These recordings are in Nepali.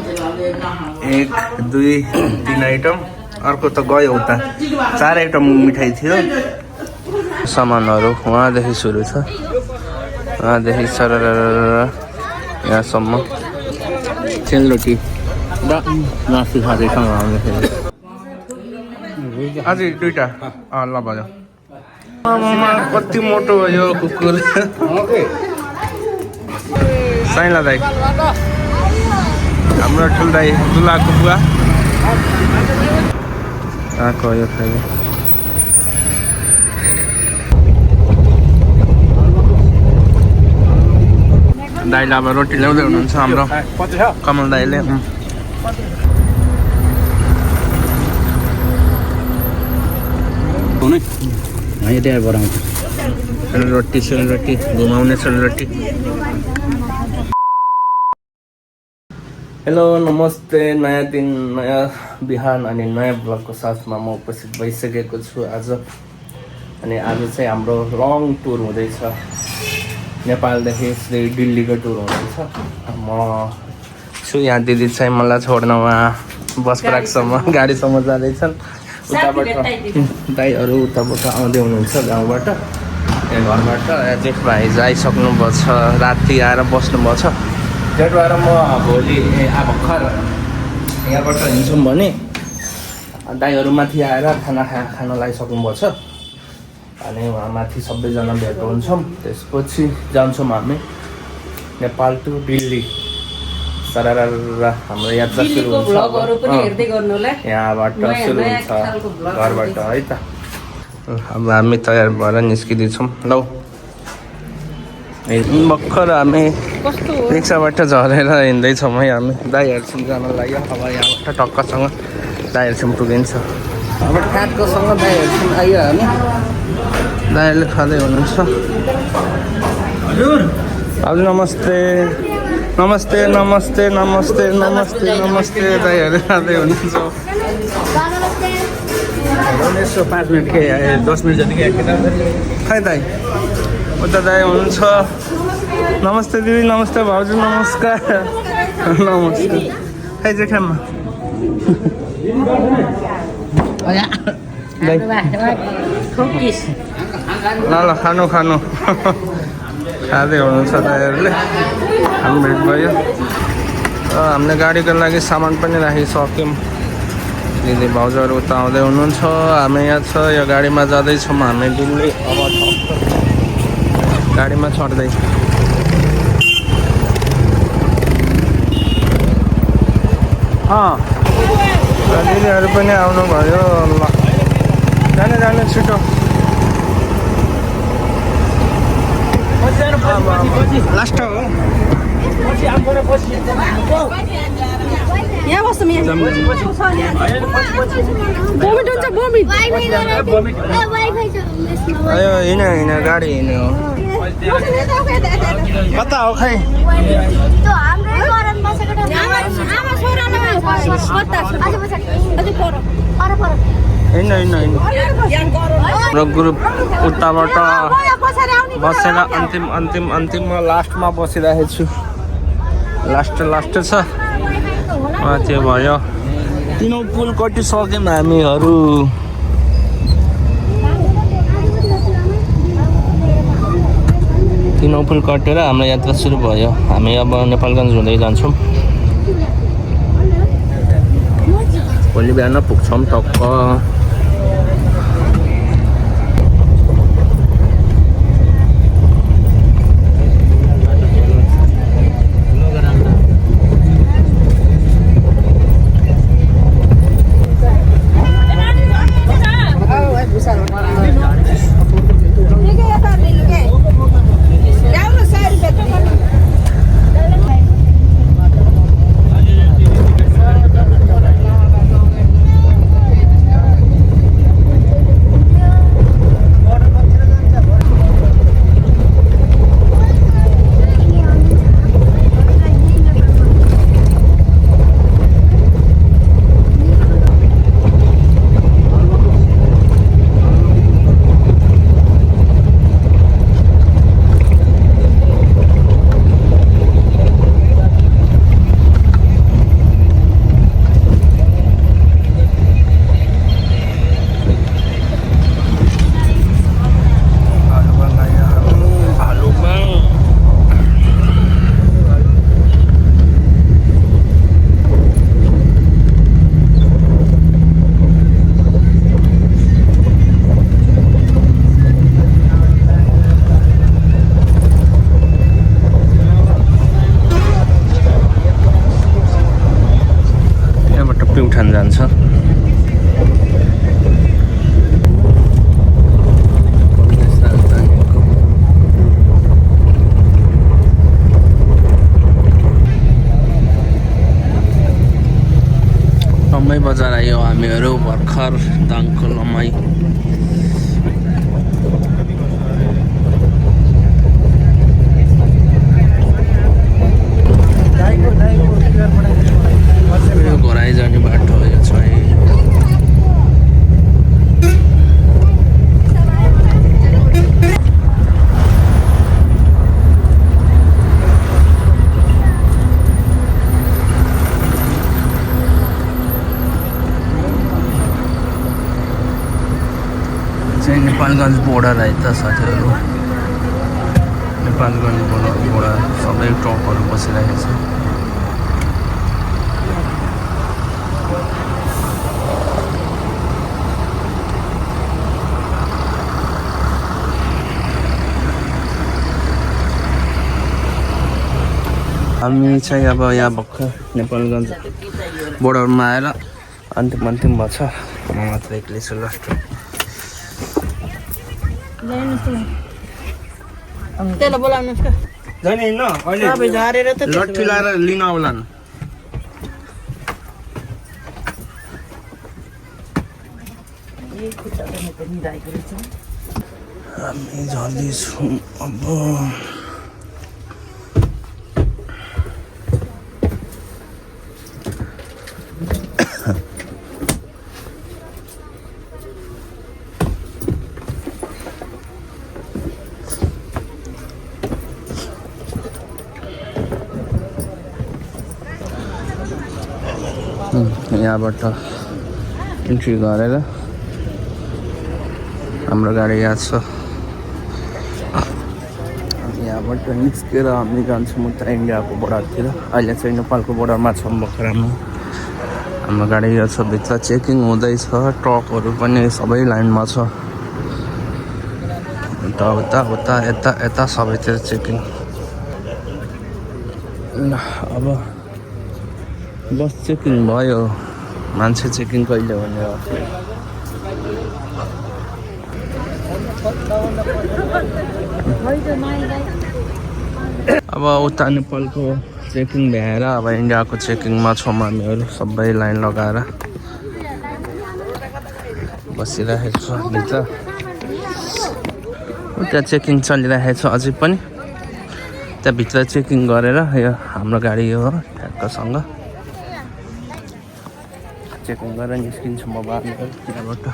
एक दुई तीन आइटम अर्को त गयो उता 4 आइटम मिठाई थियो सामानहरू वहाँदेखि सुरु छ वहाँदेखि सरर यहाँसम्म सेलरोटी र मासु खाँदैछौँ आउँदाखेरि अझै दुईटा ल भयो कति मोटो भयो कुकुर साइला दाई हाम्रो ठुल दाई दुलाको बुवा आएको यो खायो दाइले अब रोटी ल्याउँदै हुनुहुन्छ हाम्रो कमल दाइले सेलरोटी सेलरोटी घुमाउने सेलरोटी हेलो नमस्ते नयाँ दिन नयाँ बिहान अनि नयाँ ब्लगको साथमा म उपस्थित भइसकेको छु आज अनि आज चाहिँ हाम्रो लङ टुर हुँदैछ नेपालदेखि दिल्लीको टुर हुँदैछ म छु यहाँ दिदी चाहिँ मलाई छोड्न उहाँ बस पार्कसम्म गाडीसम्म जाँदैछन् उताबाट दाइहरू उताबाट आउँदै हुनुहुन्छ गाउँबाट घरबाट जेठ भाइ आइसक्नुभएको छ राति आएर बस्नुभएको छ जेठ भएर म भोलि भर्खर यहाँबाट हिँड्छौँ भने दाइहरू माथि आएर खाना लगाइसक्नुभएको छ अनि उहाँ माथि सबैजना भेट हुन्छौँ त्यसपछि जान्छौँ हामी नेपाल टु दिल्ली सरर हाम्रो यात्रा सुरु हुन्छ यहाँबाट सुरु हुन्छ घरबाट है त अब हामी तयार भएर निस्किँदैछौँ लौ भर्खर हामी रिक्साबाट झरेर हिँड्दैछौँ है हामी दाइहरूसँग जान लाग्यो अब यहाँबाट टक्कसँग दाइहरूसँग पुगिन्छ अब काठकोसँग दाइहरूसँग आइयो हामी दाइहरूले खाँदै हुनुहुन्छ हजुर हजुर नमस्ते नमस्ते नमस्ते नमस्ते नमस्ते नमस्ते दाइहरू खाँदै हुनुहुन्छ यसो 5 मिनट के 10 मिनट जति खै दाइ उता दाइ हुनुहुन्छ नमस्ते दिदी नमस्ते भाउजू नमस्कार नमस्कार खै जेठामा ल ल खानु खानु खाँदै हुनुहुन्छ दाइहरूले हामी भेट भयो हामीले गाडीको लागि सामान पनि राखिसक्यौँ दिदी भाउजूहरू उता आउँदै हुनुहुन्छ हामी यहाँ छ यो गाडीमा जाँदैछौँ हामी दिल्ली अब गाडीमा चढ्दै दिदीहरू पनि आउनुभयो ल जाने जाने छिटो लास्ट हो यहाँ बस्छ अयो हिँड गाडी हिँड्यो कता हो खै हिँड्न हाम्रो ग्रुप उताबाट बसेर अन्तिममा लास्टमा बसिरहेको छु लास्ट छ त्यो भयो तीनों पुल कटिसक्यौँ हामीहरू तीनों पुल कटेर हाम्रो यात्रा सुरु भयो हामी अब नेपालगञ्ज हुँदै जान्छौँ भोलि बिहान पुग्छौँ टक्क प्युठान जान्छ। लम्मै बजार आयो हामीहरू भर्खर दाङको लम्मै। घर आइजाने बाटो यो चाहिँ नेपालगञ्ज बोर्डर है त साथीहरू। नेपालगञ्ज बोर्डर सबै ट्रकहरू बसिरहेको छ। हामी चाहिँ अब यहाँ भर्खर नेपालगञ्ज बोर्डरमा आएर अन्तिम भएको छ। म मात्र एक्लै छु लास्ट। त्यसलाई बोलाउनुहोस् त। जाने हैन अहिले सबै झारेर त लट्ठी लाएर लिन आउलान्। हामी जाँदैछौँ अब। यहाँबाट इन्ट्री गरेर हाम्रो गाडी यहाँ छ। यहाँबाट निस्केर हामी जान्छौँ उता इन्डियाको बोर्डरतिर। अहिले चाहिँ नेपालको बोर्डरमा छौँ भर्खर हाम्रो गाडी यहाँ छ। भित्र चेकिङ हुँदैछ। ट्रकहरू पनि सबै लाइनमा छ। उता उता उता यता यता सबैतिर चेकिङ। अब बस चेकिङ भयो, मान्छे चेकिङ कहिले हुने हो? अब उता नेपालको चेकिङ भ्याएर अब इन्डियाको चेकिङमा छौँ हामीहरू। सबै लाइन लगाएर बसिरहेको छ भित्र। उता चेकिङ चलिरहेको छ अझै पनि। त्यहाँभित्र चेकिङ गरेर यो हाम्रो गाडी हो ठ्याक्कसँग चेकिङ गरेर निस्किन्छौँ अब हामीहरू त्यहाँबाट।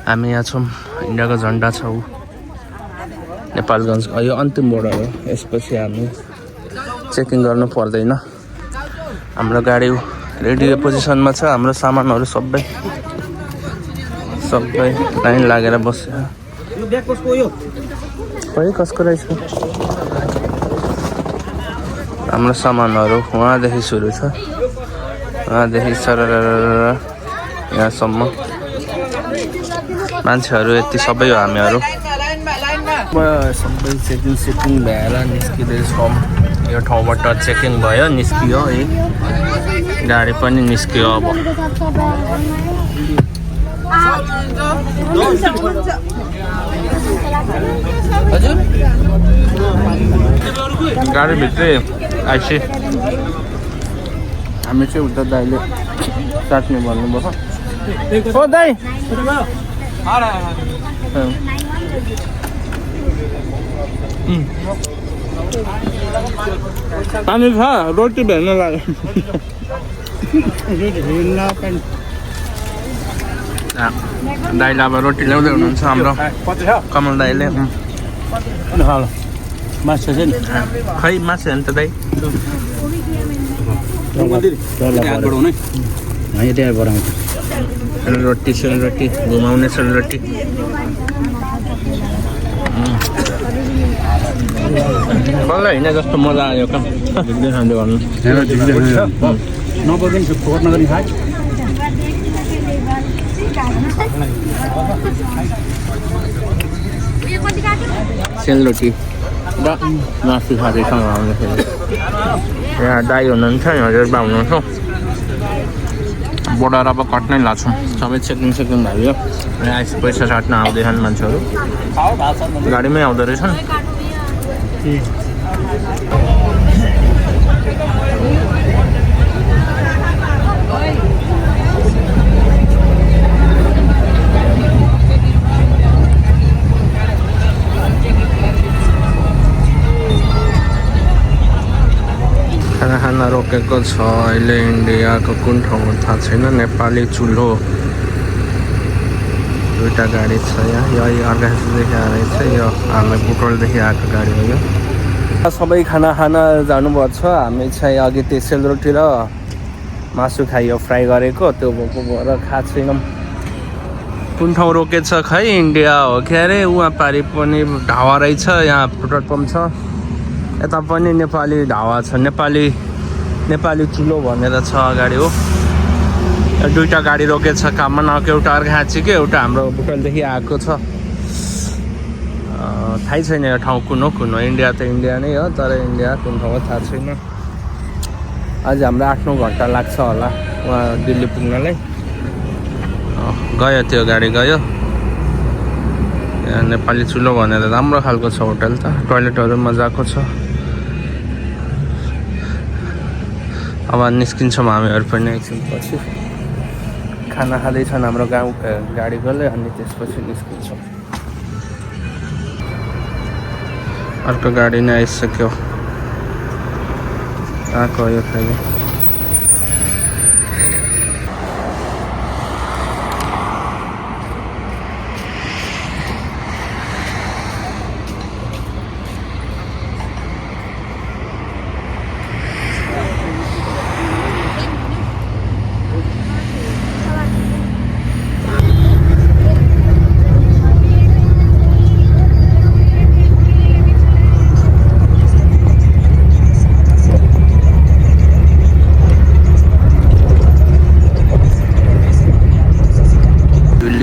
हामी यहाँ छौँ, इन्डियाको झन्डा छ ऊ नेपालगञ्ज। यो अन्तिम बोर्डर हो। यसपछि हामी चेकिङ गर्नु पर्दैन। हाम्रो गाडी रेडी पोजिसनमा छ। हाम्रो सामानहरू सबै लाइन लागेर बस्यो। खै कसको रहेछ? हाम्रो सामानहरू वहाँदेखि सुरु छ। वहाँदेखि सरर यहाँसम्म मान्छेहरू यति सबै हो हामीहरू। सबै चेकिङ भएर निस्किँदैछौँ। यो ठाउँबाट चेकिङ भयो, निस्कियो है। गाडी पनि निस्कियो अब। हजुर गाडीभित्रै आइसे हामी चाहिँ उता दाइले काट्ने भन्नुभयो। ओ दाइ पानी छ? रोटी भेट्न लाग्यो। दाइले अब रोटी ल्याउँदै हुनुहुन्छ हाम्रो कमल दाइले। माछा चाहिँ खै मासु हेर्नु त दाइ। सेलरोटी सेलरोटी घुमाउने सेलरोटी। बल्ल हिँड जस्तो मजा आयो काम खाँदै भन्नु। सेलरोटी र मासु खाँदैसँग आउँदाखेरि यहाँ दाइ हुनुहुन्छ, हजुरबा हुनुहुन्छ। बोर्डर अब कट्नै लाग्छौँ सबै चेकिङ भयो यहाँ पैसा साट्न आउँदैछन् मान्छेहरू गाडीमै आउँदो रहेछन् खाना रोकेको छ अहिले इन्डियाको कुन ठाउँमा थाहा छैन नेपाली चुलो दुईटा गाडी छ यहाँ यो अर्घाखाँचीदेखि आएको छ यो हामी बुटोलदेखि आएको गाडी हो यो सबै खाना खान जानुभएको छ हामी चाहिँ अघि त्यो सेलरोटी र मासु खाइयो फ्राई गरेको त्यो भएको भएर खाएको छैनौँ कुन ठाउँ रोकेछ खै इन्डिया हो कि अरे उहाँ पारि पनि ढावा रहेछ यहाँ पेट्रोल पम्प छ यता पनि नेपाली ढावा छ नेपाली चुलो भनेर छ अगाडि हो दुईटा गाडी रोकेछ काममा नआएको एउटा अर्घाखाँचीको एउटा हाम्रो बुटोलदेखि आएको छ थाहै छैन यो ठाउँ कुन हो इन्डिया त इन्डिया नै हो तर इन्डिया कुन ठाउँ हो थाहा छैन अझै हाम्रो 8-9 घन्टा लाग्छ होला उहाँ दिल्ली पुग्नलाई गयो त्यो गाडी गयो यहाँ नेपाली चुलो भनेर राम्रो खालको छ होटल त टोइलेटहरू मजाको छ अब निस्किन्छौँ हामीहरू पनि एकछिनपछि खाना खाँदैछन् हाम्रो गाउँ गाडीकोले अनि त्यसपछि निस्किन्छौँ अर्को गाडी नै आइसक्यो आएको यो खालि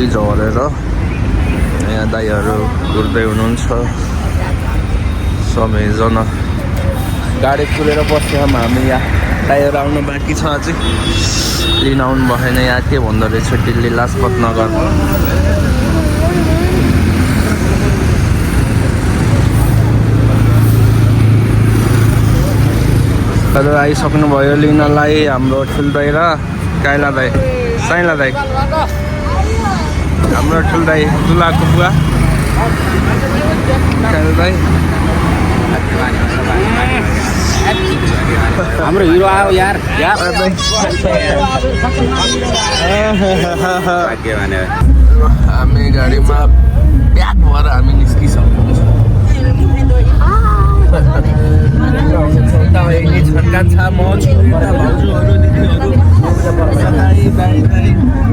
झरेर यहाँ दाइहरू घुर्दै हुनुहुन्छ सबैजना गाडी खुलेर बस्छौँ हामी यहाँ दाइहरू आउनु बाँकी छ अझै लिन आउनु भएन यहाँ के भन्दो रहेछ दिल्ली लाजपत नगर दादा आइसक्नुभयो लिनलाई हाम्रो ठुल दाइ र काइला दाइ साइला दाइ हाम्रो ठुल दाइ दुलाको बुवा काइला दाइ हाम्रो हिरो आयो यार हामी गाडीमा प्याक भएर हामी निस्किसक्छौँ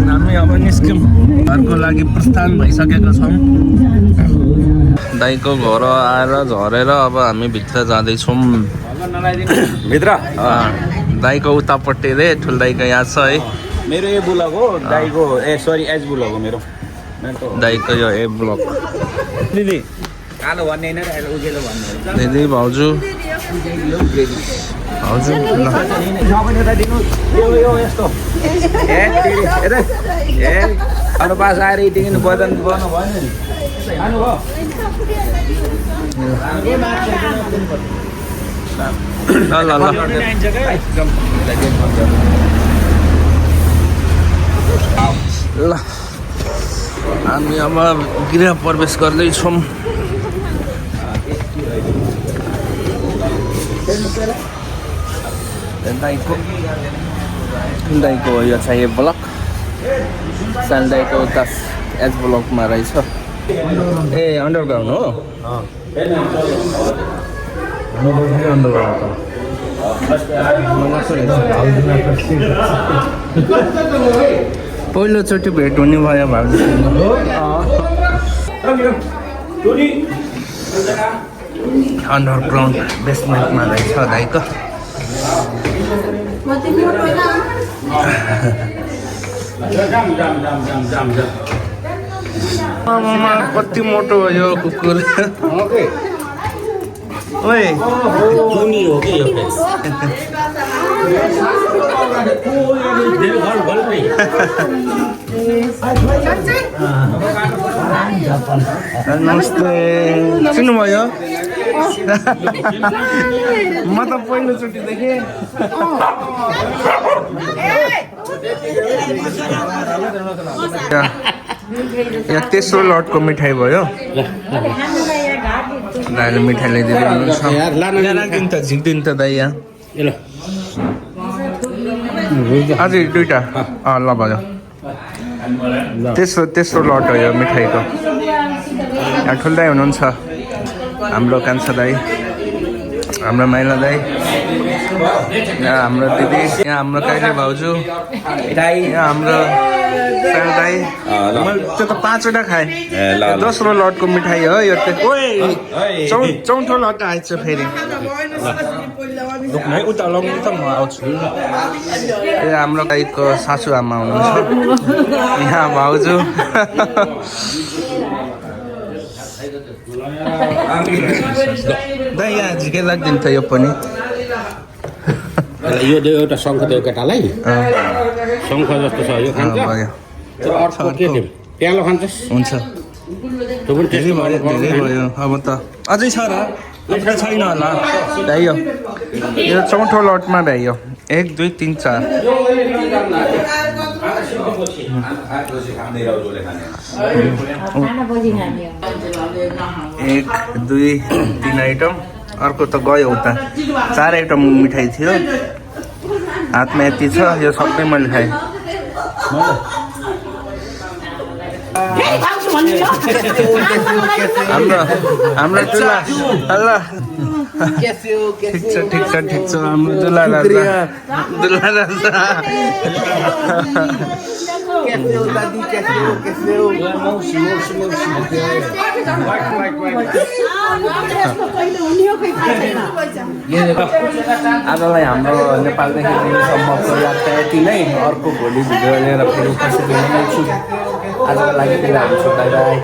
हामी अब निस्क्यौँ घरको लागि प्रस्थान भइसकेको छौँ दाइको घर आएर झरेर अब हामी भित्र जाँदैछौँ भित्र दाइको उतापट्टि रे ठुल दाइको यहाँ छ है मेरो ए ब्लक हो दाइको सरी एच ब्लक हो मेरो दाइको यो ए ब्लक दिदी कालो भन्ने होइन उजेलो भन्ने दिदी भाउजू भाउजू यस्तो अरू पास आएर यतिकन बदन गर्नु भएन नि खानु भयो ल हामी अब गृह प्रवेश गर्दैछौँ दाइको यो चाहिँ यो ब्लक सानो दाइको उता एच ब्लकमा रहेछ ए अन्डरग्राउन्ड हो पहिलोचोटि भेट हुने भयो भाउजू अन्डरग्राउन्ड बेसमेन्टमा रहेछ दाइको कति मोटो हो यो कुकुर ओए नमस्ते चिन्नुभयो म त पहिलोचोटि देखेँ यहाँ तेस्रो लटको मिठाई भयो दाइले मिठाई ल्याइदिनु हुनुहुन्छ झिक्दिनु त दाइ यहाँ अझै दुईवटा ल भयो तेस्रो लट हो यो मिठाईको यहाँ ठुल्दै हुनुहुन्छ हाम्रो कान्छा दाई हाम्रो माइला दाई यहाँ हाम्रो दिदी यहाँ हाम्रो काइले भाउजू यहाँ हाम्रो सानो दाई मैले त्यो त 5वटा खाएँ दोस्रो लटको मिठाई हो यो चौथो लट आएछ फेरि उता लग्नु त म आउँछु हाम्रो दाईको सासू आमा हुनुहुन्छ यहाँ भाउजू दाइ यहाँ झिकै लाग्दैन त यो पनि यो एउटा शङ्ख त्यो केटालाई शङ्ख जस्तो छ यो खान्छ प्यालो खान्छस् हुन्छ धेरै भयो अब त अझै छ र छैन होला भ्याइयो यो चौथो लटमा भ्याइयो 1 2 3 4 1 2 3 आइटम अर्को त गयो उता 4 आइटम मिठाई थियो हातमा यति छ यो सबै मैले खाएँ हाम्रो दुला हल्ला ठिक छ हाम्रो दुला राजा आजलाई हाम्रो नेपालदेखि दिनसम्मको यात्रा यति नै अर्को भोलि भिडियो लिएर फेरि उपस्थित हुनेछु आजको लागि बिदा हुन्छु बाइ बाइ